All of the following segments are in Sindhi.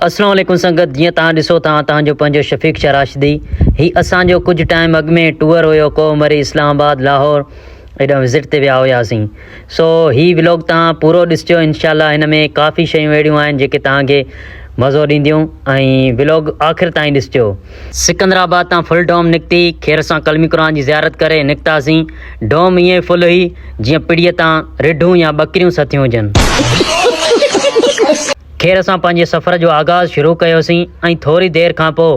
اسلام عليڪم سنگت جيئن توهان ڏسو ٿا توهان جو پنهنجو شفيق شاھ راشدي هي اسان جو ڪجهه ٽائيم اڳ ۾ ٽوئر هيو ڪوه مري اسلام آباد لاهور هيڏانهن وزٽ تي ويا هياسين سو هي ولاگ توهان پورو ڏسجو انشاء الله هن ۾ ڪافي شيون اهڙيون آهن جيڪي توهان کي مزو ڏينديون ۽ ولاگ آخر تائين ڏسجو. سڪندر آباد تان فل ڊوم نڪتي خير سان قلمي قرآن جي زيارت ڪري نڪتاسين ڊوم ائين فل هئي جيئن پڙيء تان رڍون يا ٻڪريون ستيون هجن. خير سان پنهنجي سفر جو آغاز شروع ڪيوسين ۽ ٿوري دير کان پوء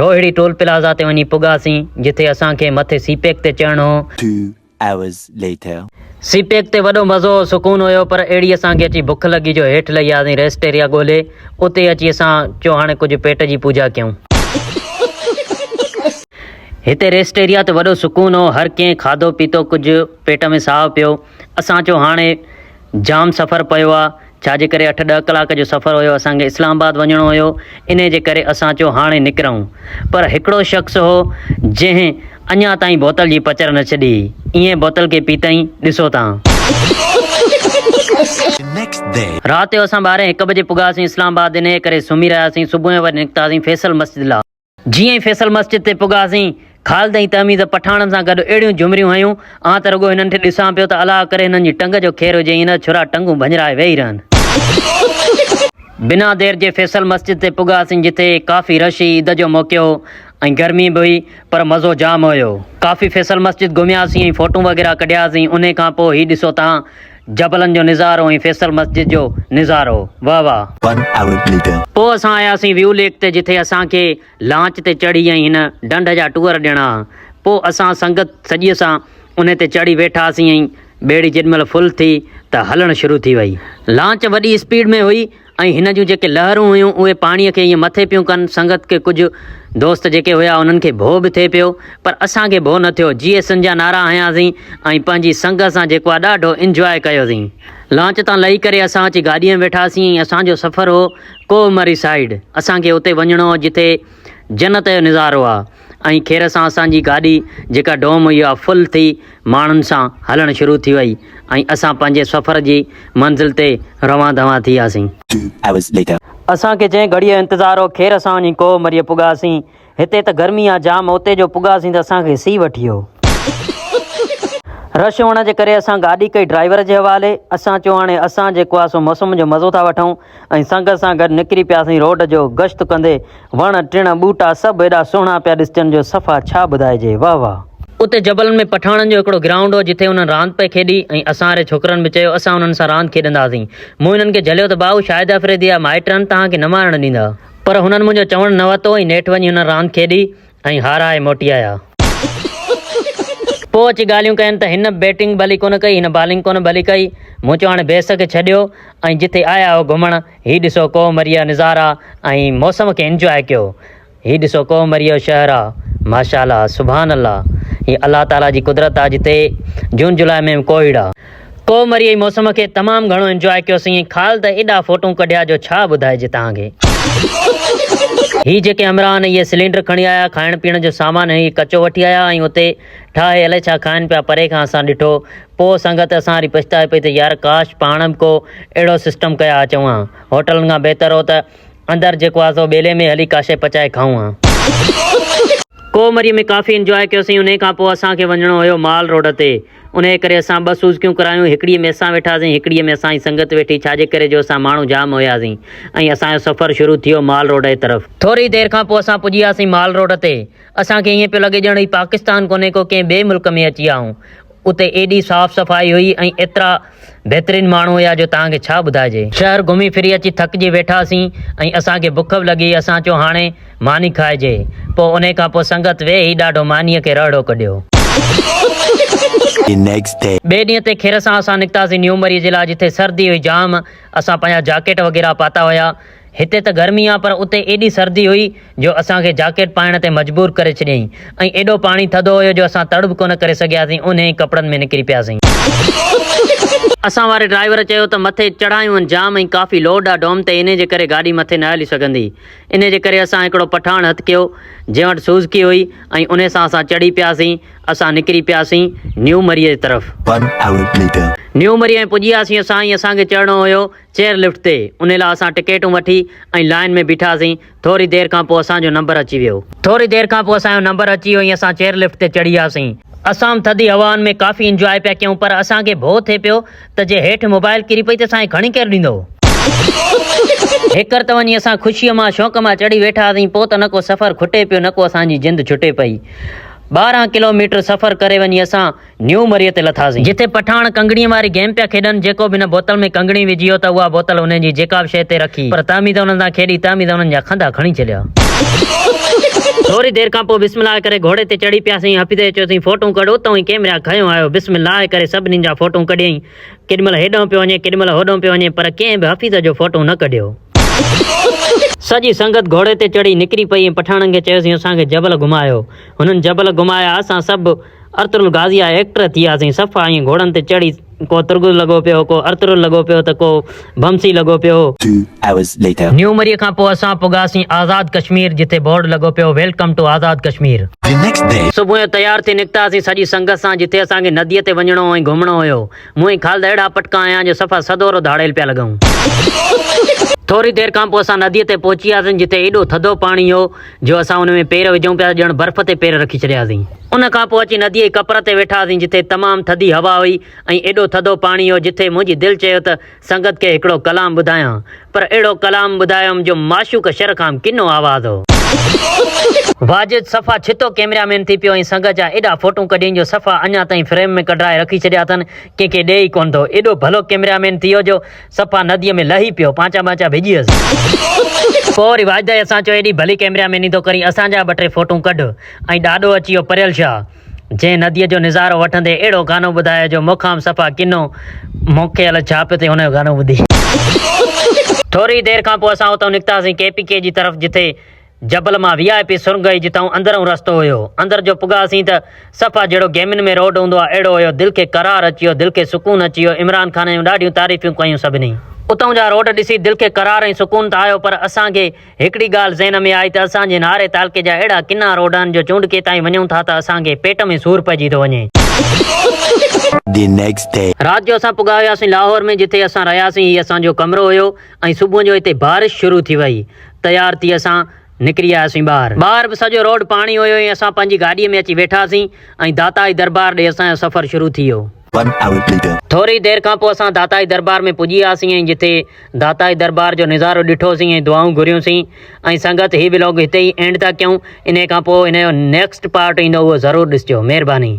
روهڙي ٽول پلازا تي وڃي پڳاسين جتي اسان کي مٿي سي پيڪ تي چڙهڻو هو. Two hours later. C pack تي وڏو مزو سڪون هيو پر اهڙي اسان کي اچي بک لڳي جو هيٺ لهي آياسين ريسٽ ايريا ڳولي اتي اچي اسان چيو هاڻي ڪجهه پيٽ جي پوڄا ڪيون. هتي ريسٽ ايريا تي وڏو سڪون هو هر ڪنهن کاڌو پيتو ڪجهه پيٽ ۾ ساهه پيو اسان چيو هاڻي جام سفر پيو آ ڇا جي ڪري اٺ ڏهه ڪلاڪ جو سفر هيو اسان کي اسلام آباد وڃڻو هيو انهي جي ڪري اسان چيو هاڻي نڪرئون پر هڪڙو شخص هو جنهن اڃا تائين بوتل جي پچر نه ڇڏي هئي ائين بوتل کي پيتائين ڏسو تان. The next day. رات جو اسان ٻارهين هڪ بجي پڳاسين اسلام آباد انهي ڪري سمهي رهياسين صبح جو وري نڪتاسين فيصل مسجد لا. جيئن ئي فيصل مسجد تي پڳاسين، خالد ۽ تهميد پٺاڻن سان گڏ اهڙيون جهمريون هنيون، آن ته رڳو هنن کي ڏسان پيو ته الله ڪري هنن جي ٽنگ جو خير هجي ائين نه ڇرا ٽنگون ڀڃرائي ويهي رهن. بنا دير جي فيصل مسجد تي پڳاسين جتي ڪافي رش هئي، عيد جو موقعو هو ۽ گرمي به هئي پر مزو جام هيو. ڪافي فيصل مسجد گهمياسين ۽ فوٽون وغيره ڪڍياسين، انهي کان پوء هي ڏسو تان جبلن جو نظارو ۽ فيصل مسجد جو نظارو واه واه. One hour later. پوء اسان آياسين ويو ليڪ تي جتي اسان کي لانچ تي چڙهي ۽ هن ڍنڍ جا ٽوئر ڏيڻا ها. پوء اسان سنگت سڄيء سان انهي تي چڙهي ويٺاسين ۽ ٻيڙي جيڏي مهل فل ٿي ته هلڻ شروع ٿي وئي. لانچ وڏي اسپيڊ ۾ هئي ۽ هن جون جيڪي لهرون هيون اهي پاڻيء کي ائين مٿي پيون ڪن، سنگت کي ڪجهه دوست جيڪي هيا انهن کي ڀو به ٿئي پيو پر اسان کي ڀو نه ٿيو، جيئي سن جا نعرا هنياسين ۽ پنهنجي سنگت سان جيڪو آ ڏاڍو انجواء ڪيوسين. لانچ تان لهي ڪري اسان اچي گاڏيء ۾ ويٺاسين ۽ اسان جو سفر هو ڪوهه مري سائيڊ، اسان کي اتي وڃڻو هو جتي جنت جو نظارو آ. ۽ خير سان اسان جي گاڏي جيڪا ڊوم هئي اها فل ٿي ماڻهن سان هلڻ شروع ٿي وئي ۽ اسان پنهنجي سفر جي منزل تي روان دوان ٿي وياسين. Two hours later. اسان کي جنهن گهڙيء جو انتظار هو خير سان وڃي ڪوهه مريء پڳاسين. هتي ته گرمي آ جام اتي جو پڳاسين ته اسان کي سيء وٺي ويو. رش هئڻ جي ڪري اسان گاڏي ڪئي ڊرائيور جي حوالي. اسان چيو هاڻي اسان جيڪو آ سو موسم جو مزو ٿا وٺون ۽ سنگت سان گڏ نڪري پياسين روڊ جو گشت ڪندي وڻ ٽڻ ٻوٽا سڀ ايڏا سهڻا پيا ڏسجن جو صفا ڇا ٻڌائجي. واه واه. اتي جبلن ۾ پٺاڻن جو هڪڙو گرائونڊ هو جتي انهن راند پئي کيڏي ۽ اسان واري ڇوڪرن به چيو اسان انهن سان راند کيڏنداسين. مون انهن کي جهليو ته ڀائو شاهد آفريدي جا مائٽ آهن توهان کي نه مارڻ ڏيندا. پر هنن منهنجو چوڻ نه ورتو ۽ نيٺ وڃي هنن راند کيڏي ۽ هارائي موٽي آيا. پوء اچي ڳالهيون ڪين ته هن بيٽنگ ڀلي ڪونه ڪئي، هن بالنگ ڪونه ڀلي ڪئي. مون چيو هاڻي بحث کي ڇڏيو ۽ جتي آيا آهيو گهمڻ، هي ڏسو ڪوهه مريء جا نظارا ۽ موسم کي انجواء ڪيو. هي ڏسو ڪوهه مريء جو شهر آ. ماشاء الله سبحان الله هي الله تعالي جي قدرت آ جتي جون جولاء ۾ به ڪوهيڙا. ڪوهه مريء جي موسم کي تمام گهڻو انجواء ڪيوسين ۽ خالد ايڏا فوٽون ڪڍيا جو ڇا ٻڌائجي توهان کي. هي جيڪي همراهه آهن اهي سلينڊر کڻي آيا کائڻ پيئڻ جو سامان هي ڪچو وٺي آيا ۽ اتي ٺاهي الائي ڇا کائن پيا پري کان اسان ڏٺو پوء سنگت اسان واري پڇتائي پئي ته يار ڪاش پاڻ به ڪو اهڙو سسٽم ڪيا اچون ها هوٽلن کان بهتر هو ته اندر جيڪو آهي سو ٻيلي ۾ هلي ڪا شيء پچائي کائون ها. ڪوهه مريء ۾ ڪافي انجواء ڪيوسين انهي کان پوء اسان کي وڃڻو هيو مال روڊ تي انهيء ڪري اسان ٻه سوزڪيون ڪرايون، هڪڙيء ۾ اسان ويٺاسين، هڪڙيء ۾ اسان جي سنگت ويٺي، ڇا جي ڪري جو اسان ماڻهو جام هياسين ۽ اسان جو سفر شروع ٿيو مال روڊ جي طرف. ٿوري دير کان پوء اسان پڄي وياسين مال روڊ تي. اسان کي ائين پيو لڳي ڄڻ هي پاڪستان ڪونهي ڪو ڪنهن ٻئي ملڪ ۾ اچي ويا آهيون. اتي ايڏي صاف صفائي هئي ۽ ايترا بهترين ماڻهو هيا جو توهان کي ڇا ٻڌائجي. شهر گهمي ڦري اچي ٿڪجي ويٺاسين ۽ اسان کي بک به لڳي، اسان چيو هاڻي ماني کائجي. پوء انهي کان پوء سنگت ويهي ڏاڍو مانيء کي رهڙو ڪڍيو. The next day. ٻئي ڏينهن تي خير سان اسان نڪتاسين نيو مريء جي لاء جتي سردي هئي جام، اسان پنهنجا جاڪيٽ وغيره پاتا هيا. هتي ته گرمي آ پر اتي ايڏي سردي هئي جو اسان کي جاڪيٽ پائڻ تي مجبور ڪري ڇڏيائين ۽ ايڏو پاڻي ٿڌو هيو جو اسان تڙ به ڪونه ڪري سگهياسين انهي ئي ڪپڙن ۾ نڪري پياسين. اسان واري ڊرائيور چيو ته مٿي چڙهايون آهن جام ۽ ڪافي لوڊ آ ڊوم تي انهي جي ڪري گاڏي مٿي نه هلي سگهندي انهي جي ڪري اسان هڪڙو پٺاڻ هٿ ڪيو جنهن وٽ سوزڪي هئي ۽ انهي سان اسان چڙهي پياسين اسان نڪري پياسين نيو مريء جي طرف. One hour later. نيو مري ۽ پڄي وياسين اسان ۽ اسان کي چڙهڻو هيو چيئر لفٽ تي انهي لاء اسان ٽڪيٽون وٺي ۽ لائين ۾ بيٺاسين ٿوري دير کان پوء اسان جو نمبر اچي ويو. ٿوري دير کان پوء اسان جو نمبر اچي ويو ۽ اسان چيئر لفٽ تي چڙهي وياسين. اسان به ٿڌي هوائن ۾ ڪافي انجواء پيا ڪيون پر اسان کي ڀؤ ٿئي پيو ته جي هيٺ موبائل ڪري پئي ته اسان کي کڻي ڪير ڏيندو. هيڪر ته وڃي اسان خوشيء مان شوق مان چڙهي ويٺاسين پوء ته نه ڪو سفر کٽي پيو نه ڪو اسان جي جند ڇٽي پئي. 12 ڪلو ميٽر سفر ڪري وڃي اسان نيو مريء تي لٿاسين. جتي پٺاڻ ڪنگڻيء واري گيم پيا کيڏن، جيڪو به هن بوتل ۾ ڪنگڻي وجهي ويو ته اها بوتل انهن جي جيڪا به شيء تي رکي، پر تهميده انهن سان کيڏي، تهميده انهن جا کنڌا کڻي ڇڏيا. ٿوري دير کان پوء بسم الله ڪري گهوڙي تي چڙهي پياسين، حفيظ کي چيوسين فوٽون ڪڍ، اتئون ئي ڪيمرا کنيو آيو، بسم الله ڪري سڀني جا فوٽون ڪڍيائين، ڪيڏي مهل هيڏانهن پيو وڃي، ڪيڏي مهل هوڏانهن پيو وڃي، پر ڪنهن به حفيظ جو فوٽون نه ڪڍيو. سڄي سنگت گهوڙي تي چڙهي نڪري پئي ۽ پٺاڻن کي چيوسين اسان کي جبل گهمايو. هنن جبل گهمايا، اسان سڀ ارطغرل غازي جا ايڪٽر ٿي وياسين، صفا ائين گهوڙن تي چڙهي ڪو ترغل لڳو پيو هو، ڪو ارطغرل لڳو پيو هو ته ڪو بمسي لڳو پيو هو. 2 hours later. New مريء کان پوء اسان پڳاسين آزاد ڪشمير جتي بورڊ لڳو پيو هو welcome to Azad Kashmir. The next day. صبح جو تيار ٿي نڪتاسين سڄي سنگت سان جتي اسان کي نديء تي وڃڻو هو ۽ گهمڻو هيو. مون ۽ خالد اهڙا پٽڪا هنيا جو صفا سدورو ڌاڙيل پيا لڳون. ٿوري دير کان پوء اسان نديء تي پهچي وياسين جتي ايڏو ٿڌو پاڻي هو جو اسان ان ۾ پير وجهون پيا ته ڄڻ برف تي پير رکي ڇڏياسين. ان کان پوء اچي نديء جي ڪپر تي ويٺاسين جتي تمام ٿڌي هوا هئي ۽ ايڏو ٿڌو پاڻي هو جتي منهنجي دل چيو ته سنگت کي هڪڙو ڪلام ٻڌايان پر اهڙو ڪلام ٻڌايم جو معشوق شر کان به ڪنو آواز هو. واجد صفا ڇتو ڪيمرا مين ٿي پيو ۽ سنگت جا ايڏا فوٽون ڪڍيائين جو صفا اڃا تائين فريم ۾ ڪڍرائي رکي ڇڏيا اٿن ڪنهن کي ڏئي ئي ڪونه ٿو. ايڏو ڀلو ڪيمرا مين ٿي ويو جو صفا نديء ۾ لهي پيو، پانچا ٻانچا ڀڄي ويس. پوء وري واجد اسان چيو ايڏي ڀلي ڪئميرا ميني ٿو ڪرين، اسان جا ٻه ٽي فوٽون ڪڍ. ۽ ڏاڏو اچي ويو پريل شاهه، جنهن نديء جو نظارو وٺندي اهڙو گانو ٻڌايو جو مون کان به صفا ڪنو مون کي الئه ڇا پيو ٿئي هن جو گانو ٻڌي. ٿوري دير کان پوء اسان اتان نڪتاسين ڪي پي ڪي جي طرف جتي جبل مان وي آء پي سرنگ هئي جتائون اندرئون رستو هيو. اندر جو پڳاسين ته صفا جهڙو گيمن ۾ روڊ هوندو آهي اهڙو هيو. دل کي قرار اچي ويو، دل کي سڪون اچي ويو. عمران خان جون ڏاڍيون تعريفون ڪيون سڀني. اتئون جا روڊ ڏسي دل کي قرار ۽ سڪون ته آيو پر اسان کي هڪڙي ڳالهه ذهن ۾ آئي ته اسان جي ناري تعلقي جا اهڙا ڪنا روڊ آهن جو چونڊڪي تائين وڃون ٿا ته اسان کي پيٽ ۾ سور پئجي ٿو وڃي. The next day. رات جو اسان پڳا هياسين لاهور ۾ جتي اسان رهياسين هي اسان جو ڪمرو هيو ۽ صبح جو هتي بارش شروع ٿي وئي. تيار ٿي اسان نڪري آياسين ٻاهر. ٻاهر به سڄو روڊ پاڻي هيو ۽ اسان پنهنجي گاڏيء ۾ اچي ويٺاسين ۽ داتائي دربار ڏي اسان جو سفر شروع ٿي ويو. One hour later. ٿوري دير کان پوء اسان داتائي دربار ۾ پڄي وياسين ۽ جتي داتائي دربار جو نظارو ڏٺوسين ۽ دعائون گهريونسين ۽ سنگت هي ولاگ هتي ئي اينڊ ٿا ڪيون انهي کان پوء ان جو نيڪسٽ پارٽ ايندو اهو ضرور ڏسجو مهرباني.